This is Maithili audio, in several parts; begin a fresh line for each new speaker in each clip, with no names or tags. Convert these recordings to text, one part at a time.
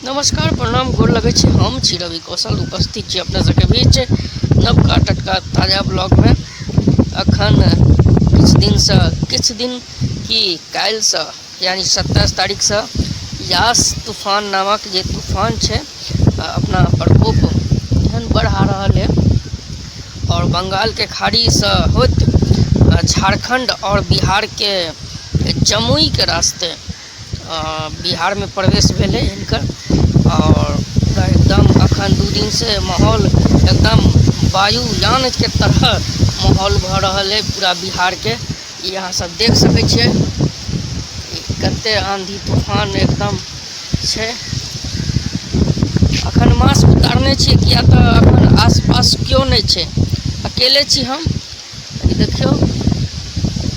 नमस्कार, प्रणाम, गोर लगै छी। हम छी रवि कौशल, उपस्थित छी अपना सबके बीच नवका टटका ताजा ब्लॉगमे। अखन किछु दिनसँ, किछु दिन की काल्हिसँ, यानी 27 तारीखसँ यास तूफान नामक जे तूफान छै अपना प्रकोप एहन बढ़ा रहल है और बंगालके खाड़ीसँ होइत झारखण्ड और बिहारके जमुईके रास्ते बिहारमे प्रवेश भेलै हिनकर। आओर पूरा एकदम अखन 2 दिनसँ माहौल एकदम वायुयानके तरह माहौल भऽ रहल अइ पूरा बिहारके। ई अहाँ सब देख सकै छियै कते आंधी तूफान एकदम छै। अखन मास्क उतारने छियै किया तऽ अखन आसपास केओ नहि छै, अकेले छी हम। देखियौ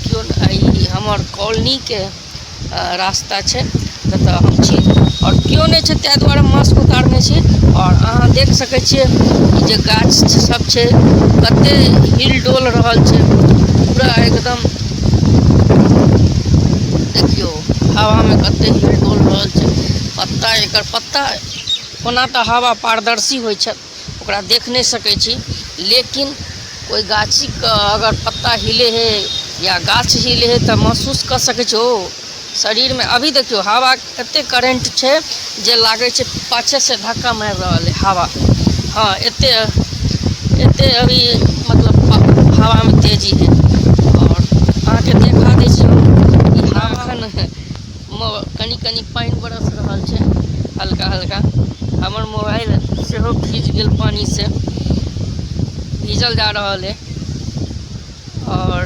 केओ, ई हमर कॉलोनीके रास्ता छै जतऽ हम छी और केओ नहि छै, ताहि दुआरे मास्क उतारने छी। और अहाँ देख सकै छियै जे गाछ सब छै कते हिल डोल रहल छै पूरा एकदम। देखियौ हवामे कते हिल डोल रहल छै पत्ता, एकर पत्ता ओना तऽ हवा पारदर्शी होइ छै, ओकरा देख नहि सकै छी, लेकिन कोइ गाछीके अगर पत्ता हिले है या गाछ हिले है तऽ महसूस कऽ सकै छी ओ शरीरमे। अभी देखियौ हवा एते करेंट छै जे लागै छै पाछेसँ धक्का मारि रहल है हवा। हँ, एते एते अभी मतलब हवामे तेजी है। आओर अहाँके देखा दै छी हम ई हवा। एखन कनि कनि पानि बरस रहल छै हल्का हल्का। हमर मोबाइल सेहो भीज गेल, पानिसँ भीजल जा रहल है। आओर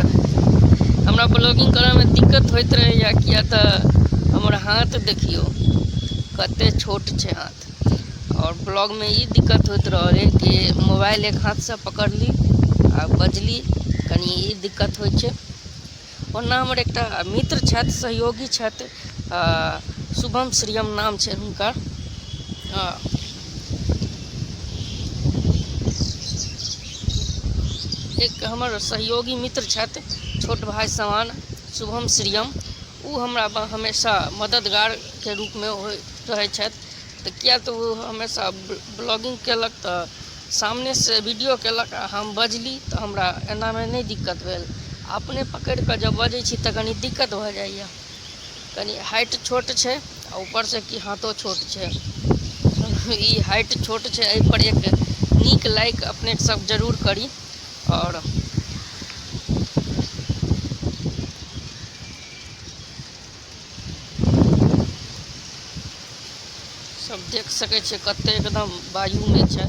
हमरा ब्लॉगिंग करऽमे दिक्कत होइत रहैए किया तऽ हमर हाथ देखियौ कते छोट छै हाथ। आओर ब्लॉगमे ई दिक्कत होइत रहल है कि मोबाइल एक हाथसँ पकड़ली आ बजली, कनि ई दिक्कत होइ छै। ओना हमर एकटा मित्र छथि, सहयोगी छथि, शुभम श्रियम नाम छै हुनकर। एक हमर सहयोगी मित्र छथि, छोट भाइ समान, शुभम श्रियम, ओ हमरा हमेशा मददगारके रूपमे रहै छथि। तऽ किया तऽ ओ हमेशा ब्लॉगिंग केलक तऽ सामनेसँ वीडियो केलक आ हम बजली, तऽ हमरा एनामे नहि दिक्कत भेल। अपने पकड़ि कऽ जब बजै छी तऽ कनि दिक्कत भऽ जाइए, कनि हाइट छोट छै आ ऊपरसँ कि हाथो छोट छै। ई हाइट छोट छै, एहिपर एक नीक लाइक अपने सब जरूर करी। आओर सब देख सकै छियै कते एकदम वायुमे छै।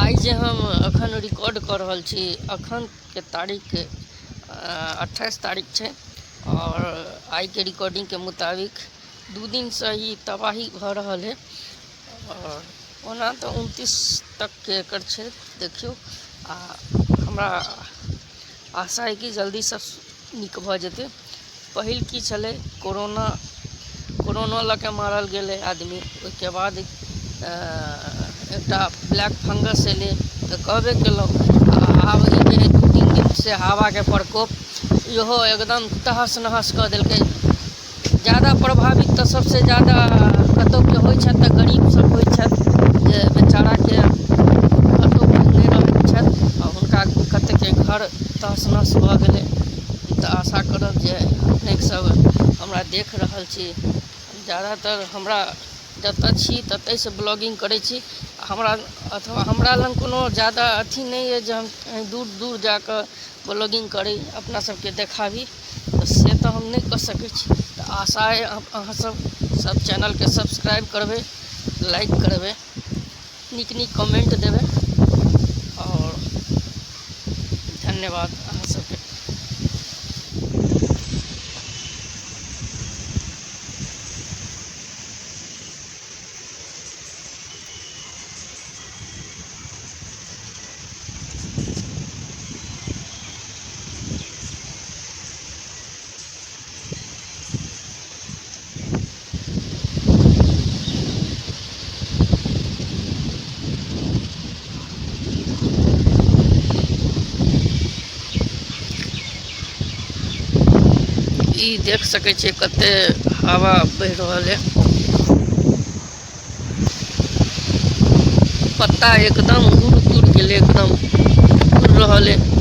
आइ जे हम अखन रिकॉर्ड कऽ रहल छी, अखनके तारीख 28 तारीख छै और आइके रिकॉर्डिंगके मुताबिक 2 दिनसँ ई तबाही भऽ रहल है। और ओना तऽ 29 तकके एकर छै, देखियौ। आ हमरा आशा है कि जल्दीसँ नीक भऽ जेतै। पहिल की छलै, कोरोना, कोरोना लऽ कऽ मारल गेलै आदमी। ओहिके बाद एकटा ब्लैक फंगस एलै तऽ कहबे केलहुँ। आब ई जे 2-3 दिनसँ हवाके प्रकोप इहो एकदम तहस नहस कऽ देलकै। ज्यादा प्रभावित तऽ सबसँ ज्यादा कतहुके होइ छथि तऽ गरीब सब होइ छथि, जे बेचाराके कतहु नहि रहै छथि आ हुनका कतेकके घर तहस नहस भऽ गेलै। तऽ आशा करब जे अपनेके सब हमरा देख रहल छी, ज्यादातर हमरा जतऽ छी ततहिसँ ब्लॉगिंग करै छी। हमरा अथवा हमरा लग कोनो ज्यादा अथी नहि अइ जे हम कहीँ दूर दूर जाकऽ ब्लॉगिंग करी, अपना सबके देखाबी, तऽ से तऽ हम नहि कऽ सकै छी। तऽ आशा अइ अहाँ सब सब चैनलके सब्सक्राइब करबै, लाइक करबै, नीक नीक कमेंट देबै और धन्यवाद अहाँ सबके। ई देख सकै छियै कते हवा बहि रहल है। पत्ता एकदम उड़ उड़ गेलै, एकदम उड़ रहल अइ।